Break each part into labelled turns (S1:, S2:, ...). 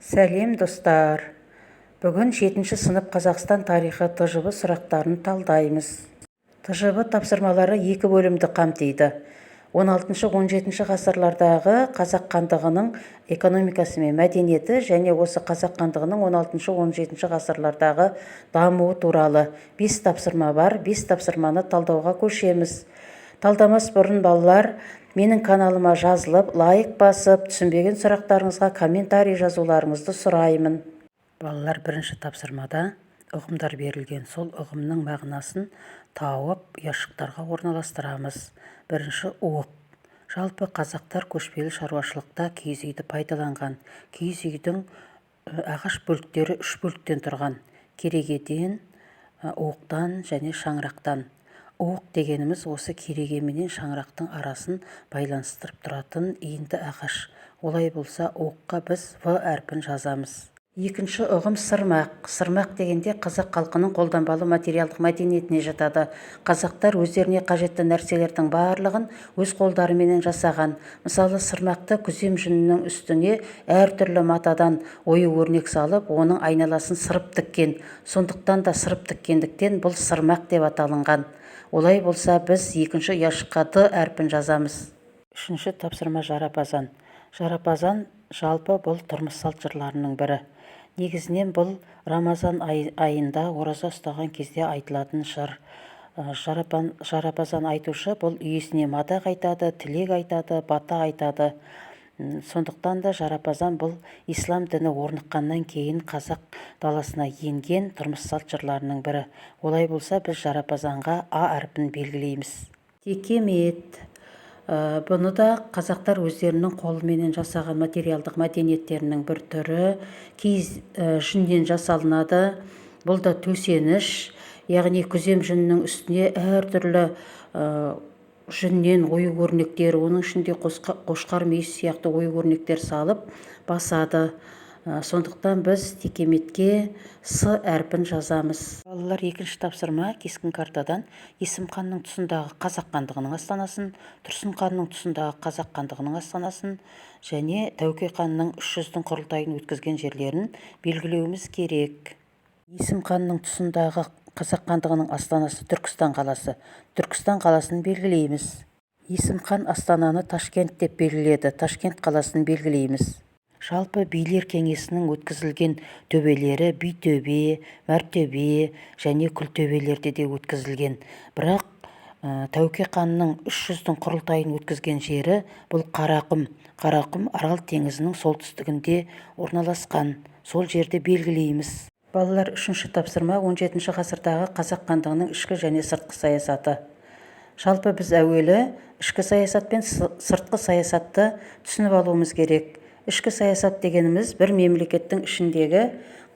S1: Сәлем, достар! Бүгін жетінші сынып Қазақстан тарихы ТЖБ сұрақтарын талдаймыз. ТЖБ тапсырмалары екі бөлімді қамтиды: 16-17 ғасырлардағы Қазақ хандығының экономикасы мен мәдениеті және осы Қазақ хандығының 16-17 ғасырлардағы дамуы туралы бес тапсырма бар. Бес тапсырманы талдауға көшеміз. Талдамас бұрын, балалар, менің каналыма жазылып, лайк басып, түсінбеген сұрақтарыңызға комментарий жазуларыңызды сұраймын. Балалар, бірінші тапсырмада ұғымдар берілген. Сол ұғымның мағынасын тауып, ұяшықтарға орналастырамыз. Бірінші – уық. Жалпы, қазақтар көшпелі шаруашылықта киіз үйді пайдаланған. Киіз үйдің ағаш бөліктері үш бөліктен тұрған: керегеден, уықтан және шаңырақтан. Уық дегеніміз – осы кереге менен шаңырақтың арасын байланыстырып тұратын иінді ағаш. Олай болса, уыққа біз в әрпін жазамыз. Екінші ұғым – сырмақ. Сырмақ дегенде қазақ халқының қолданбалы материалдық мәдениетіне жатады. Қазақтар өздеріне қажетті нәрселердің барлығын өз қолдарыменен жасаған. Мысалы, сырмақты күзем жүнінің үстіне әртүрлі матадан ою өрнек салып, оның айналасын сырып тіккен. Сондықтан да, сырып тіккендіктен, бұл сырмақ деп аталынған. Олай болса, біз екінші ұяшыққа д әрпін жазамыз. Үшінші тапсырма – жарапазан. Жарапазан жалпы бұл тұрмыс салт жырларының бірі. Негізінен бұл Рамазан айында ораза ұстаған кезде айтылатын жыр. Жарапазан айтушы бұл иесіне мадақ айтады, тілек айтады, бата айтады. Сондықтан да жарапазан бұл ислам діні орныққаннан кейін қазақ даласына енген тұрмыс салт жырларының бірі. Олай болса, біз жарапазанға а әрпін белгілейміз. Текемет. Бұны да қазақтар өздерінің қолыменен жасаған материалдық мәдениеттерінің бір түрі. Киіз, жүннен жасалынады. Бұл да төсеніш, яғни күзем жүнінің үстіне әртүрлі жүннен ою өрнектер, оның ішінде қошқар мүйіз сияқты ою өрнектер салып басады. Сондықтан біз текеметке с әрпін жазамыз. Балалар, екінші тапсырма: кескін картадан Есім ханның тұсындағы Қазақ хандығының астанасын, Тұрсын ханның тұсындағы Қазақ хандығының астанасын және Тәуке ханның Үш жүздің құрылтайын өткізген жерлерін белгілеуіміз керек. Есім ханның тұсындағы Қазақ хандығының астанасы – Түркістан қаласы. Түркістан қаласын белгілейміз. Есім хан астананы Ташкент деп белгіледі. Ташкент қаласын белгілейміз. Жалпы, билер кеңесінің өткізілген төбелері Битөбе, Мәртөбе және Күлтөбелерде де өткізілген. Бірақ Тәуке ханның Үш жүздің құрылтайын өткізген жері бұл Қарақұм. Қарақұм Арал теңізінің солтүстігінде орналасқан. Сол жерді белгілейміз. Балалар, үшінші тапсырма: 17 ғасырдағы Қазақ хандығының ішкі және сыртқы саясаты. Жалпы, біз әуелі ішкі саясат пен сыртқы саясатты түсініп алуымыз керек. Ішкі саясат дегеніміз – бір мемлекеттің ішіндегі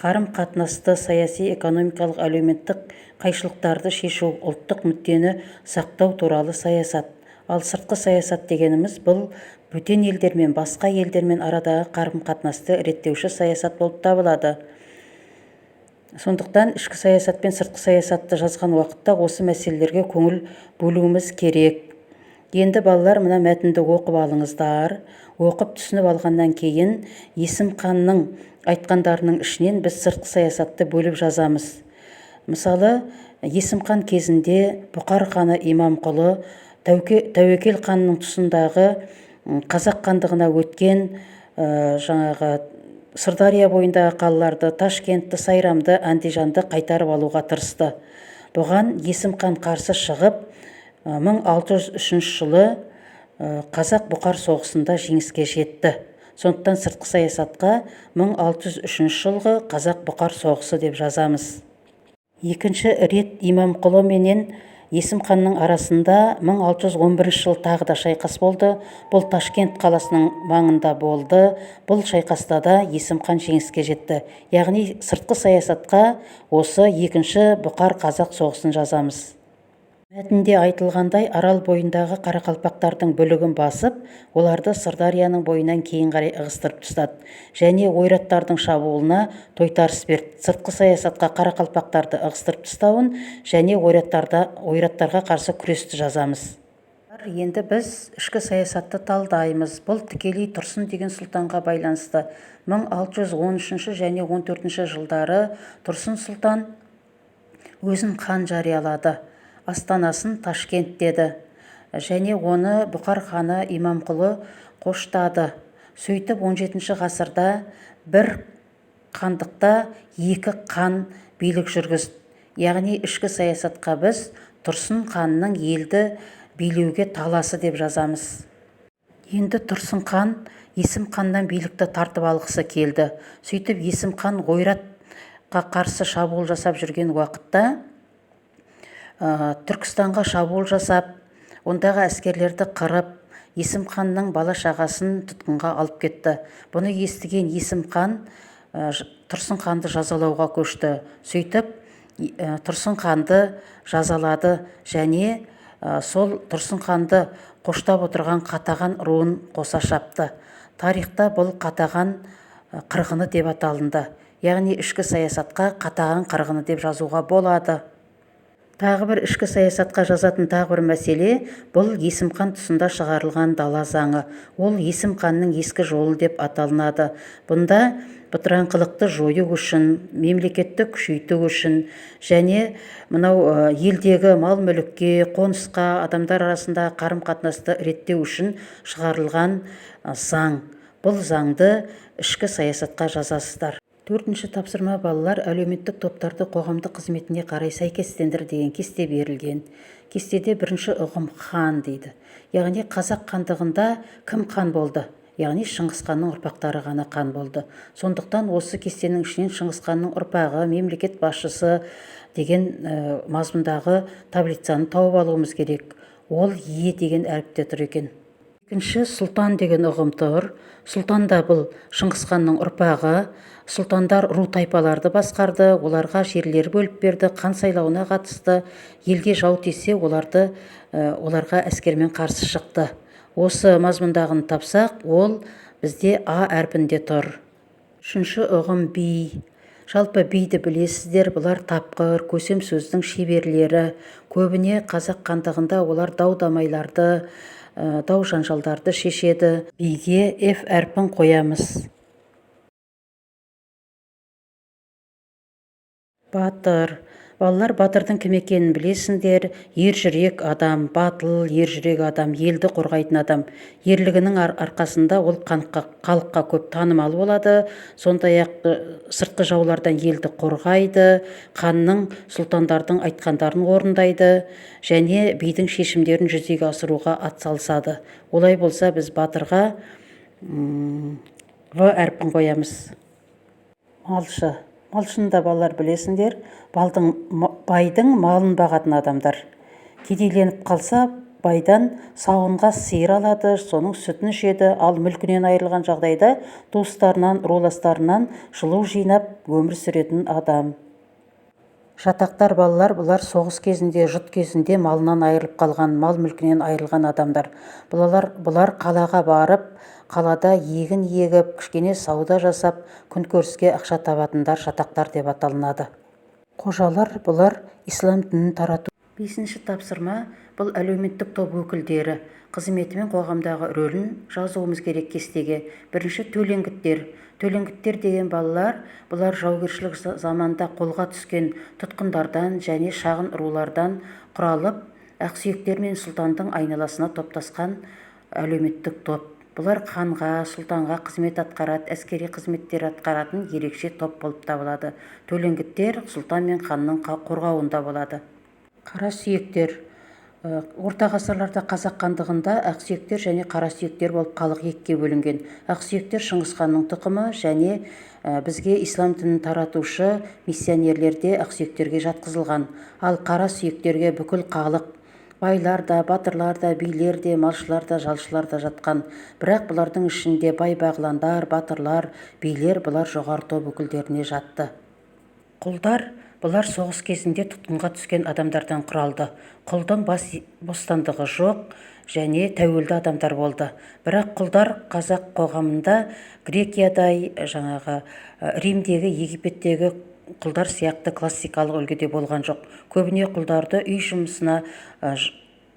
S1: қарым қатынасты, саяси, экономикалық, әлеуметтік қайшылықтарды шешу, ұлттық мүддені сақтау туралы саясат. Ал сыртқы саясат дегеніміз бұл бөтен елдермен, басқа елдермен арадағы қарым қатынасты реттеуші саясат болып табылады. Сондықтан ішкі саясат пен сыртқы саясатты жазған уақытта осы мәселелерге көңіл бөлуіміз керек. Енді, балалар, мына мәтінді оқып алыңыздар. Оқып, түсініп алғаннан кейін Есім ханның айтқандарының ішінен біз сыртқы саясатты бөліп жазамыз. Мысалы, Есім хан кезінде Бұқар ханы Имамқұлы Тәуекел ханның тұсындағы Қазақ хандығына өткен жаңағы Сырдария бойындағы қалаларды: Ташкентті, Сайрамды, Андижанды қайтарып алуға тырысты. Бұған Есім хан қарсы шығып, 1603 жылы қазақ-бұқар соғысында жеңіске жетті. Сондықтан сыртқы саясатқа 1603 жылғы қазақ-бұқар соғысы деп жазамыз. Екінші рет Имамқұлы менен Есім ханның арасында 1611 жылы тағы да шайқас болды. Бұл Ташкент қаласының маңында болды. Бұл шайқаста да Есім хан жеңіске жетті. Яғни сыртқы саясатқа осы екінші бұқар-қазақ соғысын жазамыз. Мәтінде айтылғандай, Арал бойындағы қарақалпақтардың бүлігін басып, оларды Сырдарияның бойынан кейін қарай ығыстырып тастады және ойраттардың шабуылына тойтарыс берді. Сыртқы саясатқа қарақалпақтарды ығыстырып тастауын және ойраттарға қарсы күресті жазамыз. Енді біз ішкі саясатты талдаймыз. Бұл тікелей Тұрсын деген сұлтанға байланысты. 1613 және 14 жылдары Тұрсын сұлтан өзін хан жариялады. Астанасын Ташкент деді. Және оны Бұқар ханы Имамқұлы қоштады. Сөйтіп 17 ғасырда бір хандықта екі хан билік жүргізді. Яғни ішкі саясатқа біз Тұрсын ханның елді билеуге таласы деп жазамыз. Енді Тұрсын хан Есім ханнан билікті тартып алғысы келді. Сөйтіп Есім хан Ойратқа қарсы шабуыл жасап жүрген уақытта Түркістанға шабуыл жасап, ондағы әскерлерді қырып, Есім ханның бала-шағасын тұтқынға алып кетті. Бұны естіген Есім хан Тұрсын ханды жазалауға көшті. Сөйтіп Тұрсын ханды жазалады және сол Тұрсын ханды қоштап отырған Қатаған руын қоса шапты. Тарихта бұл Қатаған қырғыны деп аталынды. Яғни ішкі саясатқа Қатаған қырғыны деп жазуға болады. Тағы бір ішкі саясатқа жазатын тағы бір мәселе бұл Есім хан тұсында шығарылған дала заңы. Ол Есім ханның ескі жолы деп аталынады. Бұнда бытыраңқылықты жою үшін, мемлекетті күшейту үшін және мынау елдегі мал-мүлікке, қонысқа, адамдар арасындағы қарым-қатынасты реттеу үшін шығарылған заң. Бұл заңды ішкі саясатқа жазасыздар. Төртінші тапсырма балалар әлеуметтік топтарды қоғамдық қызметіне қарай сәйкестендір деген кесте берілген. Кестеде бірінші ұғым хан дейді. Яғни қазақ хандығында кім хан болды? Яғни Шыңғыс ханның ұрпақтары ғана хан болды. Сондықтан осы кестенің ішінен Шыңғыс ханның ұрпағы, мемлекет басшысы деген мазмұндағы таблицаны тауып алуымыз керек. Ол Е деген әріпте тұр екен. Екінші сұлтан деген ұғым тұр. Сұлтан да бұл Шыңғыс ханның ұрпағы. Сұлтандар ру тайпаларды басқарды, оларға жерлер бөліп берді, хан сайлауына қатысты, елге жау тисе, оларға әскермен қарсы шықты. Осы мазмұндағыны тапсақ, ол бізде А әрпінде тұр. Үшінші ұғым би. Жалпы биді білесіздер, бұлар тапқыр, көсем сөздің шеберлері. Көбіне қазақ хандығында олар дау-дамайларды, дау-жанжалдарды шешеді. Биге F әрпін қоямыз. Батыр. Балалар, батырдың кім екенін білесіңдер. Ержүрек адам, батыл, ержүрек адам, елді қорғайтын адам. Ерлігінің арқасында ол халыққа көп танымал болады. Сондай-ақ сыртқы жаулардан елді қорғайды, ханның, сұлтандардың айтқандарын орындайды және бидің шешімдерін жүзеге асыруға атсалысады. Олай болса, біз батырға В әрпін қоямыз. Малшы. Малшыны да балалар білесіңдер, байдың малын бағатын адамдар. Кедейленіп қалса, байдан сауынға сиыр алады, соның сүтін ішеді, ал мүлкінен айырылған жағдайда туыстарынан, руластарынан жылу жинап өмір сүретін адам. Жатақтар балалар, бұлар соғыс кезінде, жұт кезінде малынан айырылып қалған, мал мүлкінен айырылған адамдар. Бұлар қалаға барып, қалада егін егіп, кішкене сауда жасап, күнкөріске ақша табатындар жатақтар деп аталынады. Қожалар, бұлар ислам дінін тарату. Бесінші тапсырма бұл әлеуметтік топ өкілдері қызметі мен қоғамдағы рөлін жазуымыз керек кестеге. Бірінші төлеңгіттер. Төлеңгіттер деген балалар, бұлар жаугершілік заманда қолға түскен тұтқындардан және шағын рулардан құралып, ақсүйектер мен сұлтандың айналасына топтасқан әлеуметтік топ. Бұлар ханға, сұлтанға қызмет атқарады, әскери қызметтер атқаратын ерекше топ болып табылады. Төлеңгіттер сұлтан мен ханның қорғауында болады. Қара сүйектер. Орта ғасырларда қазақ хандығында ақсүйектер және қара сүйектер болып халық екіге бөлінген. Ақсүйектер Шыңғыс ханның тұқымы және бізге ислам дінін таратушы миссионерлер де ақсүйектерге жатқызылған. Ал қара сүйектерге бүкіл халық, байлар да, батырлар да, билер де, малшылар да, жалшылар да жатқан. Бірақ бұлардың ішінде бай-бағландар, батырлар, билер, бұлар жоғары топ өкілдеріне жатты. Құлдар, бұлар соғыс кезінде тұтқынға түскен адамдардан құралды. Құлдың бас бостандығы жоқ және тәуелді адамдар болды. Бірақ құлдар қазақ қоғамында Грекиядай, Римдегі, Египеттегі құлдар сияқты классикалық үлгіде болған жоқ. Көбіне құлдарды үй жұмысына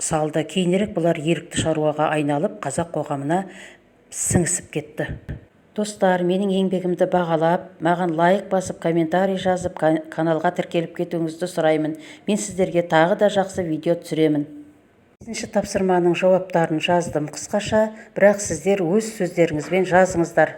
S1: Салды. Кейінірек бұлар ерікті шаруаға айналып, қазақ қоғамына сіңісіп кетті. Достар, менің еңбегімді бағалап, маған лайк басып, комментарий жазып, каналға тіркеліп кетуіңізді сұраймын. Мен сіздерге тағы да жақсы видео түсіремін. Бесінші тапсырманың жауаптарын жаздым қысқаша, бірақ сіздер өз сөздеріңізбен жазыңыздар.